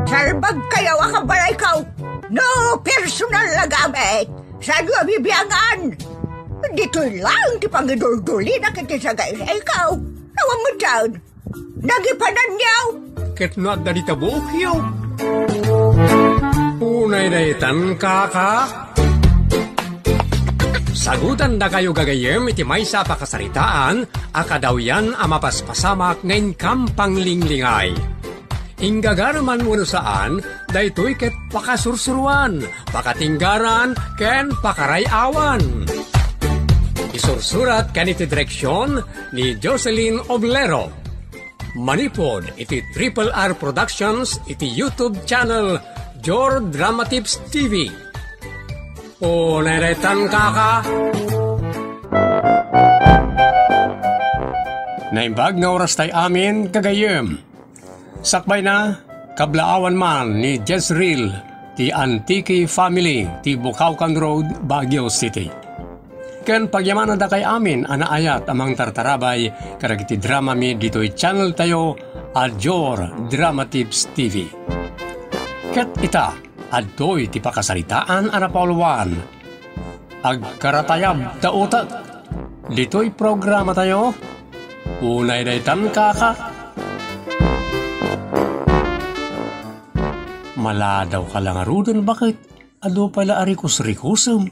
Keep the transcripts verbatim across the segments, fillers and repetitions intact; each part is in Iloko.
Salbagkayo a kabalayko. No personal a gamit, saanyo a bibiangan. Ditoy laeng ti pangiduldulina iti sagayrayko. Awan met dayta. Nagipananyo. Ket no adda dita buokyo. Unay daytan, kaka. Sagutandakayo gagayyem iti maysa a pakasaritaan a kadawyan a mapaspasamak nga inkam panglinglingay. Inggagareman wenno saan, daytoy ket pakasursuroan, pakatinggaran, ken pakaray-awan. Isursurat ken iti direksion ni Jocelyn Oblero. Manipud iti Triple R Productions iti YouTube channel Jor Drama Tips T V. O, neretan, kaka. Naimbag nga oras tay amin, gagayyem. Sakbayna, kablaawan man ni Jezreel ti Antique family ti Bukawkan Road, Baguio City. Ken pagyamanandakay amin a naayat a mangtartarabay kadagiti dramami ditoy channel tayo a Jor Drama Tips T V. Ket ita, adtoy ti pakasaritaan a napauluan. Agkaratayab ta utek. Ditoy programa tayo, unay daytan, kaka. Maladaw ka la ngaruden, baket? Adu pay la a rikus-rikusem.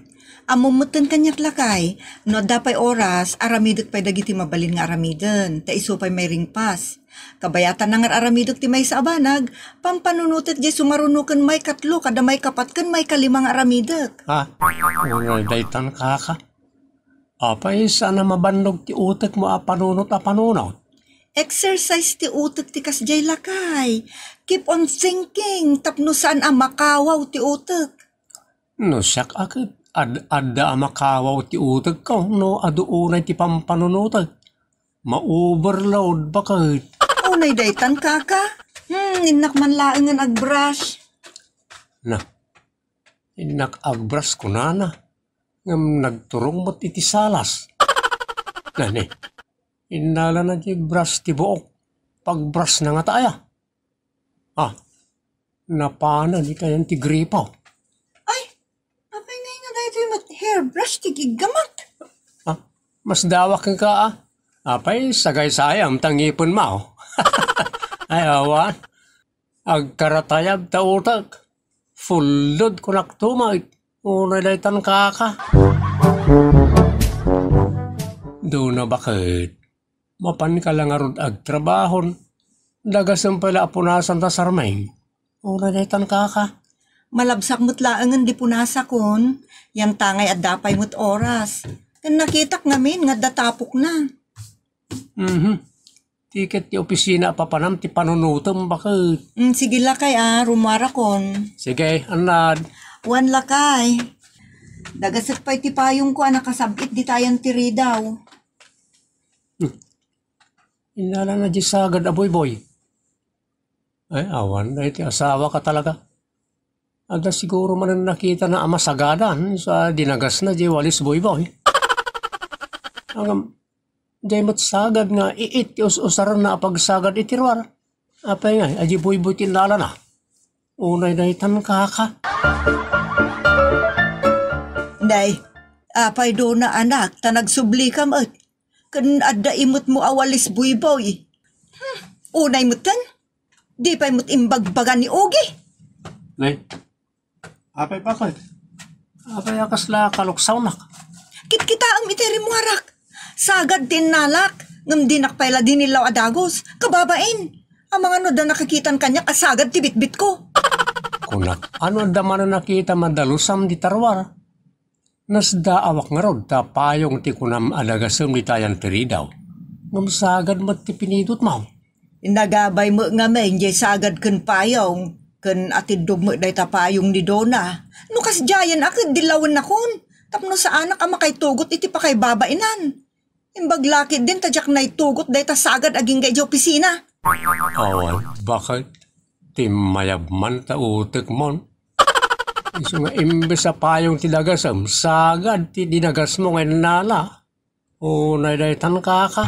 Ammom metten kaniak, lakay, no adda pay oras, aramidek pay dagiti mabalin nga aramiden, ta isu pay mairingpas. Kabayatan nga ar-aramidek ti maysa a banag, pampanunotek diay sumaruno ken maikatlo, kada maikapat ken maikalima nga aramidek. Ha? Unay daytan, kaka. Apay, saan a mabannog ti utekmo a panunot a panunot? Exercise ti utek ti kasdiay, lakay. Keep on thinking tapno saan a makawaw ti utek. No siak a ket, ad-, adda a makawaw ti utekko no adu unay ti pampanunotek. Ma-overload, baket. Unay daytan, kaka. Hmm, innak man laengen agbrush. Na, innak agbrush kunana, ngem nagturong met iti salas. Nani, innalana ti brush ti buok. Pagbrushna ngata aya? Ah, napanen itayan ti gripo. Ay, apay ngay nga daytoy met hairbrush ti giggamak? Ah, masdawak kenka, ah. Apay, sagaysayam ta ngipenmo. Ay, awan. Agkaratayab ta utek. Fullod kunak tumet. Unay daytan, kaka. Duna, baket. Mapanka la ngarud agtrabahon. Dagasem pay la a punasan ta sarmeng. Unay daytan, kaka. Malabsak met laengen di punasakon. Yantangay adda pay met oras. Ken nakitak ngamin nga adda tapokna. Mhm. Tiket ti opisina a papanam ti panunotem, baket. Mm, sige, lakay, a, rumuarakon. Sige, annad. Wen, lakay. Dagasek pay ti payongko a nakasab-it ditayan ti ridaw. Hmm. Innalana diay sagad a buyboy. Ay, awan, daytoy asawaka talaga. Adda siguro manen nakitana a masagadan sa dinagasna diay walis buyboy. Ngem, diay met sagad nga iit ti us-usaranna a pagsagad iti ruar. Apay ngay, a diay buyboy ti innalana? Unay daytan, kaka. Day, apay duna, anak, ta nagsublikam met. Ken adda imetmo a walis buyboy. Hmm, unay metten. Di pay met imbagbaga ni Ogie. Nay, apay, baket? Apay a kasla kaluksawnak? Kitkitaem iti rimmuarak. Sagad ti innalak, ngem dinak pay la dinillaw a dagus. Kababain. Amangan no adda nakakitan kaniak a sagad ti bitbitko. Kunak, ano adda manen a kitam a dalusam dita ruar? Nasdaawak ngarud ta payong ti kunam a dagasem ditayan ti ridaw. Ngem sagad met ti pinidutmo. Nagabay met ngamin diay sagad ken payong, ken atiddog met dayta payong ni Dona. No kasdiayen a ket dillawennakon, tapno saanak a makaitugot iti pakaibabainan. Imbag la ketdin ta diak naitugot dayta sagad agingga idiay opisina. Awan, baket? Ti mayab man ta utekmon. Isu nga imbes a payong ti dagasem, sagad ti dinagasmo nga innala. Unay daytan, kaka.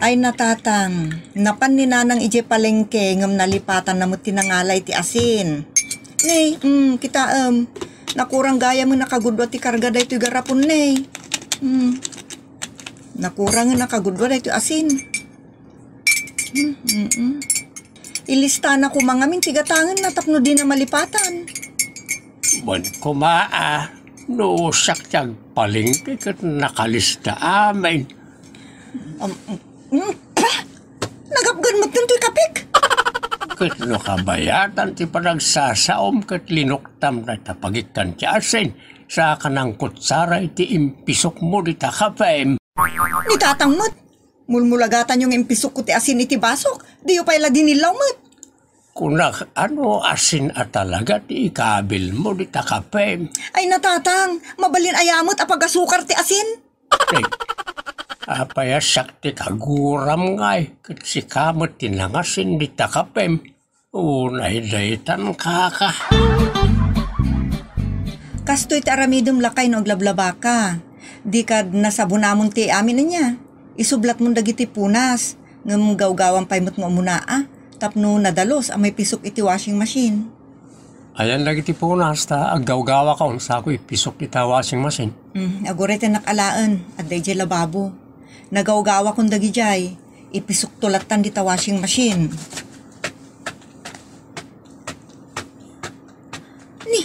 Ay, natatang, napan ni Nanang idiay palengke ngem nalipatanna met ti nangala iti asin. Nay, mm, kitaem, nakurang gayam a nakagudua ti karga daytoy garapon, nay. Mm. Nakurang a nakagudua daytoy asin. Mm, mm, mm. Ilistana koma ngamin ti gatangenna tapno dina malipatan. Wen koma a, no siak ti agpalengke ket nakalista amin. Um, mm, pah! Nagapgan met daytoy kapik. Ket no kabayatan ti panagsasaom ket linuktam dayta pagikkan ti asin, sa kanang kutsara iti impisokmo dita kapem. Ni tatang met, mulmulagatanyo nga impisokko ti asin iti basok, diyo pay la dinillaw met. Kunak, ano asin a talaga ti ikabilmo dita kapem? Ay, natatang, mabalin aya met a pagasukar ti asin? Ay, apay a siak ti kaguram ngay, ket sika met ti nangasin dita kapem. Unay daytan, kaka. Kastoy ti aramidem lakay no aglablabaka. Di kad nasabunamon ti amin ania. Isublatmon dagiti punas, ngem gawgawam pay met nga umuna a, tapno nadalus a maipisok iti washing machine. Ayan dagiti punas ta aggawgawakon sa ako ipisok ita washing machine. Hmm, aguray ti nakalaan, adda idiay lababo. Nagawgawakon dagidiay, ipisokto lattan dita washing machine. Ni,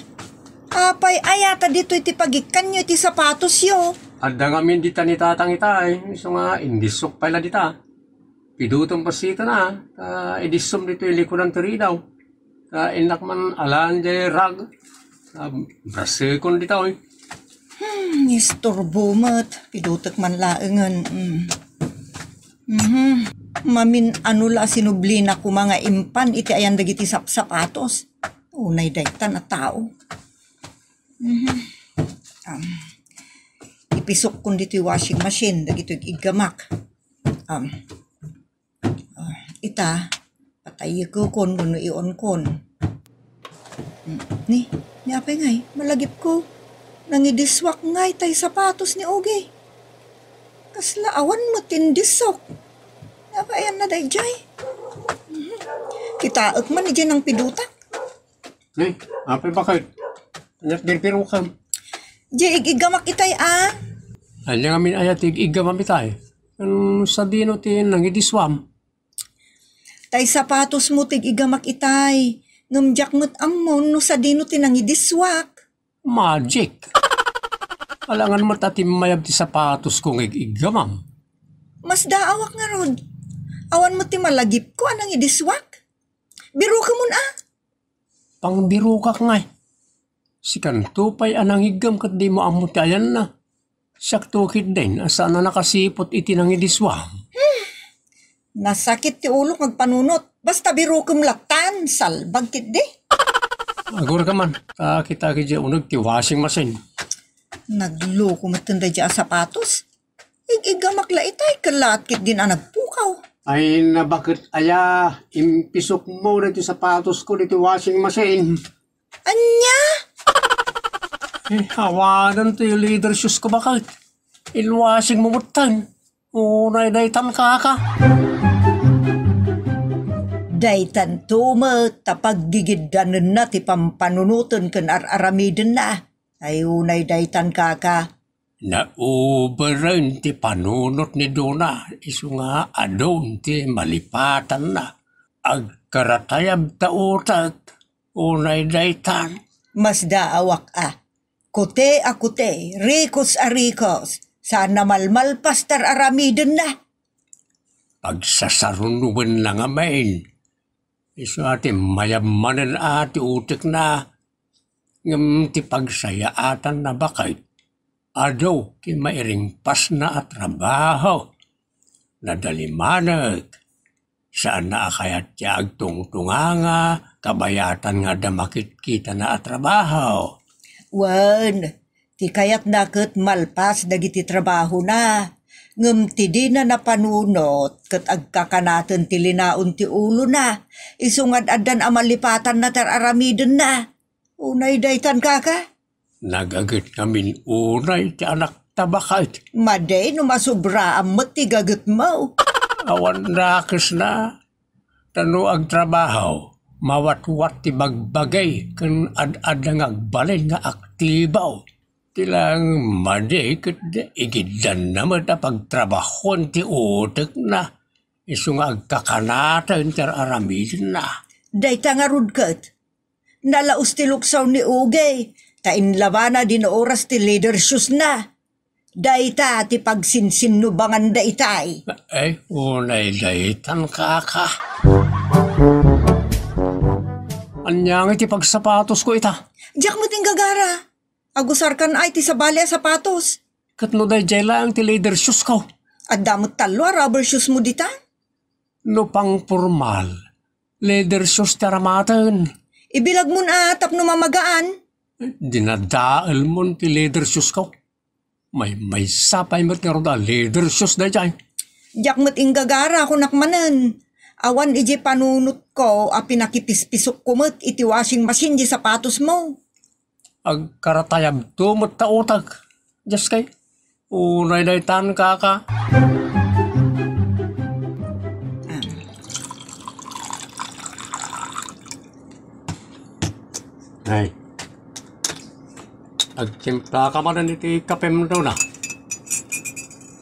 apay aya ta ditoy ti pagikkanyo iti sapatosyo? Adda ngamin dita ni tatang itay, isu nga indissok pay la dita. Pidutom passitan a, ta idissom ditoy likudan ti ridaw. Ta innak man alan jay rag. Ta brasekon dita, oy. Hmm, isturbo met. Pidutek man laengen. Hmm. Mhm. Mamin-ano la a sinublina koma nga impan iti ayan dagiti sapsapatos. Unay daytan a tao. Mhm. Am, ipisokkon ditoy washing machine dagitoy iggamak. Am, ah, ita, patayekkon wenno ionkon. Mm, ni, ni apay ngay, malagipko. Nangidiswak ngay tay sapatos ni Ogie. Kasla awan met ti indissok. Ni apay ayanna daydiay? Mhm. Kitaek man idiay nangpidutak. Ni, apay baket? Ania't birbirokam? Diay ig-iggamak itay a. Ania ngamin aya ti ig-iggamam itay? Ngem sadino ti nangidiswam? Tay sapatosmo ti ig-iggamak itay. Ngem diak met ammo no sadino ti nangidiswak. Magic! Alangan met a timmayab ti sapatosko nga ig-iggamam. Masdaawak ngarud. Awan met ti malagipko a nangidiswak. Birokemon a. Pangbirokak ngay. Sikanto pay a nangiggam ket dimo ammo ti ayanna. Siakto ketdin a saan a nakasiput iti nangidiswam. Nasakit ti ulok nga agpanunot. Basta birokem lattan, salbag ketdi. Agurka man, ta kita ketdi uneg ti washing machine. Nagloko met daydiay a sapatos. Ig-iggamak la itay, ket laat ketdin a nagpukaw. Ay, nabaket aya, impisokmo daytoy sapatosko ditoy washing machine. Ania? Eh, awanen ti leather shoes ko baket. Inwashingmo metten. Unay daytan, kaka. Daytanto met ta paggigiddanenna ti pampanunoten ken ar-aramidenna. Ay, unay daytan, kaka. Nauberen ti panunot ni Dona, isu nga adun ti malipatanna. Agkaratayab ta utek, unay daytan. Masdaawak a. Kute a kute, rikos a rikos, saan a malmalpas ti ar-aramidenna. Pagsasarunoenna ngamin. Isu a timmayab manen a ti utekna, ngem ti pagsayaatanna baket, adu ti mairingpasna a trabaho. Nadalimanek, saanna a kayat ti agtungtunganga, kabayatan nga adda makitkitana a trabaho. Wen, ti kayatna ket malpas dagiti trabahona, ngem ti dina napanunot ket agkakanaten ti linaon ti ulona, isu nga ad-addan a malipatanna ti ar-aramidenna. Unay daytan, kaka? Nagaget ngamin unay ti anakta baket. Madi no masubraam met ti gagetmo. Awan dakesna. Ta no agtrabaho, mawatwat ti bagbagay ken ad-adda nga agbalin nga aktibo. Ti laeng madi ket igiddanna met a pagtrabahoen ti utekna, isu nga agkakanaten ti ar-aramidenna. Dayta ngarud ket, nalaus ti luksaw ni Ugey, ta inlabana din oras ti leader shoes na. Dayta ti pagsinsinnubangan daytay. Ay, unay daytan, kaka. Ania nga iti pagsapatosko ita? Diak met inggagara. Agusarkan ay ti sabali a sapatos. Ket no daydiay laeng ti leather shoes ko? Adda met tallo a rubber shoes mo dita? No pangpormal, leather shoes ti aramaten. Ibilagmon a tapno mamagaan. Dinadaelmon ti leather shoes ko. Maymaysa pay met ngarud a leather shoes daydiay. Diak met inggagara, kunak manen. Awan idiay panunotko a pinakipispisokko met iti washing machine di sapatosmo. Agkaratayabto met ta utek. Dios kay, unay daytan, kaka. Ay. Agtimplaka manen iti kapem, Dona.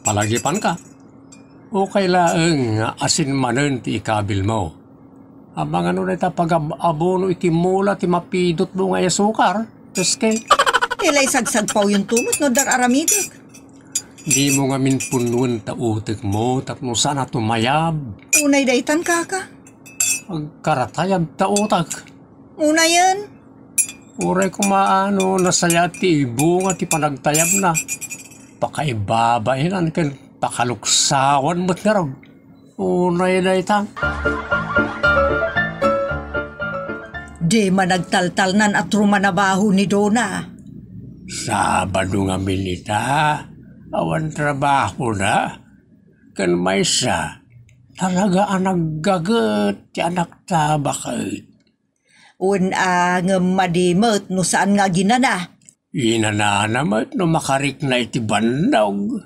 Palagipanka. Ukay laeng nga asin manen ti ikabilmo. Amangan no dayta pagab-abono iti mula ti mapidutmo nga asukar, Dios kay. Ilay sagsagpawyonto met no dar-aramidek. Dimo ngamin punnoen ta utekmo tapno saan a tumayab. Unay daytan, kaka. Agkaratayab ta utek. Unayen. Uray koma no nasayaat ti ibunga ti panagtayabna. Pakaibabaenan ken pakaluksawan met ngarud. Unay dayta. Di managtaltalnan a trumanabaho ni Dona. Sabado ngamin ita. Awan trabahona. Ken maysa, talaga a naggaget ti anakta baket. Wen a, ngem madi met no saan nga aginana. Inanana met no makarikna iti bannog.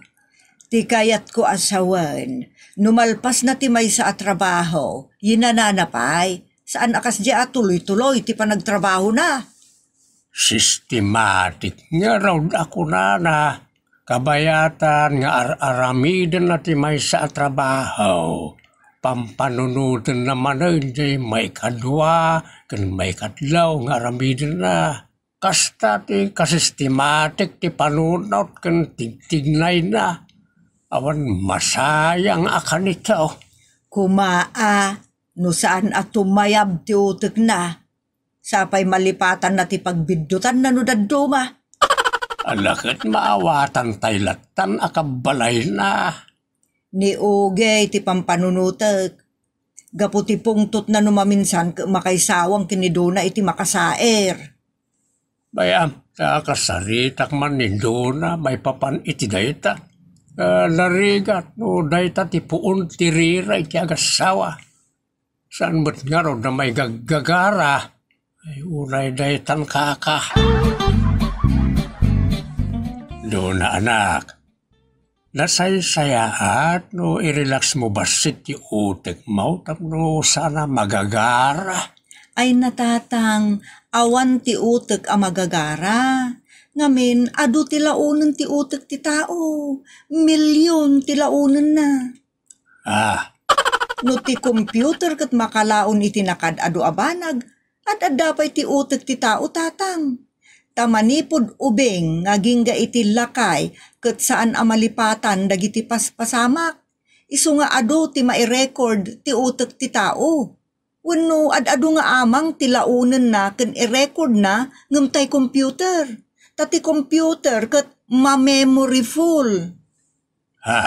Ti kayatko a sawen, no malpasna ti maysa a trabaho, yinanana pay, saan a kasdiay a tuloy-tuloy ti panagtrabahona. Sistematik ngarud a kunana, kabayatan nga ar-aramidenna ti maysa a trabaho, pampanunotenna manen jay maikadua ken maikatlo nga aramidenna. Kasta ti kasistematik ti panunot ken tigtignayna. Awan masayang a kanito. Kumaa, no saan a tumayab ti utekna, sapay malipatanna ti pagbiddutanna no dadduma. Ala ket maawatan tay lattan a kabbalayna. Ni Ugey ti pampanunotek. Gapu ti pungtotna no maminsan ket makaisawang ken ni Dona iti makasaer. Bay-am, ta kasaritak man ni Dona maipapan iti dayta. Ah, narigat no dayta ti puon ti rira iti agassawa. Saan met ngarud a maigaggagara? Ay, unay daytan, kaka. Dona, anak. Nasaysayaat no i-relax mo bassit ti utekmo tapno saan a magagara. Ay, natatang, awan ti utek a magagara. Ngamin, adu ti laonen ti utek ti tao. Milyon ti laonenna. Ah. No ti computer ket makalaon iti nakaad-adu a banag, ad-adda pay ti utek ti tao, tatang. Ta manipud ubing nga agingga iti lakay ket saan a malipatan dagiti paspasamak, isu nga adu ti mairecord ti utek ti tao. Wenno ad-adu nga amang ti laonenna ken irecordna ngem tay computer. Ta ti computer ket ma-memory full. Ha?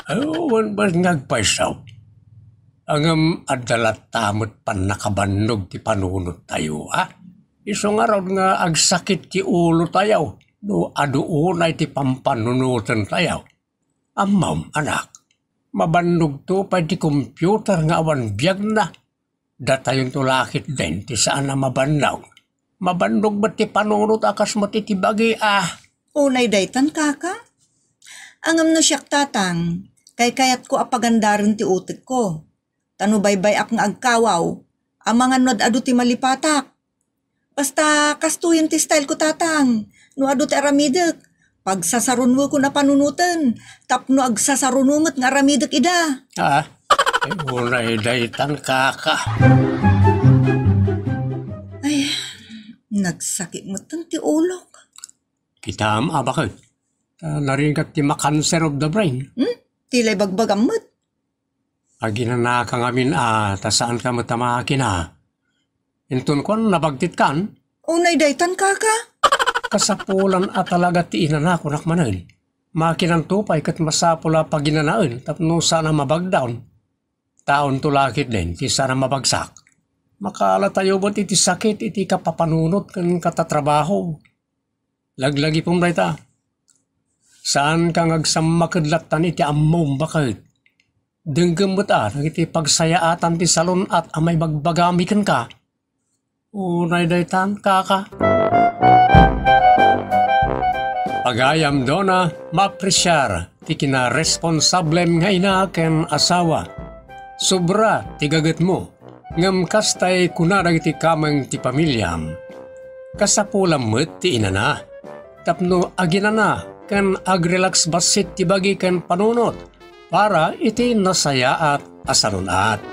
Awan met nga agpayso. Ngem adda latta met pannakabannog ti panunottayo, a? Isu ngarud nga agsakit ti ulotayo no adu unay ti pampanunotentayo. Ammom, anak, mabannogto pay ti computer nga awan biagna. Datayonto la ketdin ti saan a mabannog. Mabannog met ti panunot a kas met iti bagi a. Unay daytan, kaka? Ngem no siak, tatang, Kaykayatko a pagandaren ti utekko. Ta no baybay-ak nga agkawaw, amangan no ad-adu ti malipatak. Basta kastoyen ti style ko, Tatang. No adu ti aramidek, pagsasarunwekon a panunoten, tapno agsasaruno met nga aramidek ida. Ah, ay, unay daytan, kaka. Ay, nagsakit met ti ulok. Kitam, a baket. Ta narigat ti ma-cancer of the brain. Hmm? Ti lay bagbagam met. Aginanaka ngamin a, ta saanka met a makina. Inton kuan, nabagtitkan? Unay daytan, kaka. Kasapulan a talaga ti inanakonak manen. Makinanto pay ket masapul a paginanaen tapno saan a mabagdaon. Taonto la ketdin ti saan a mabagsak. Makaalatayo met iti sakit iti kapapanunot ken katatrabaho. Laglagipem dayta. Saanka nga agsammaked lattan iti ammom, baket. Denggem met a dagiti pagsayaatan ti salun-at a maibagbagami kenka. Unay daytan, kaka. Pagayam, Dona, maapresiar ti kinaresponsablem nga ina ken asawa. Sobra ti gagetmo, ngem kastay kuna dagiti kameng ti pamiliam. Kasapulam met ti inana, tapno aginana ken agrelax bassit ti bagi ken panunot para iti nasayaat a salun-at.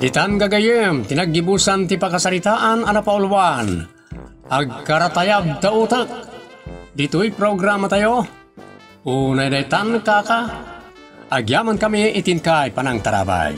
Ditan gagayyem ti naggibusan ti pakasaritaan a napauluan. Agkaratayab ta utek. Ditoy programatayo, unay daytan, kaka. Agyamankami iti inkay panangtarabay.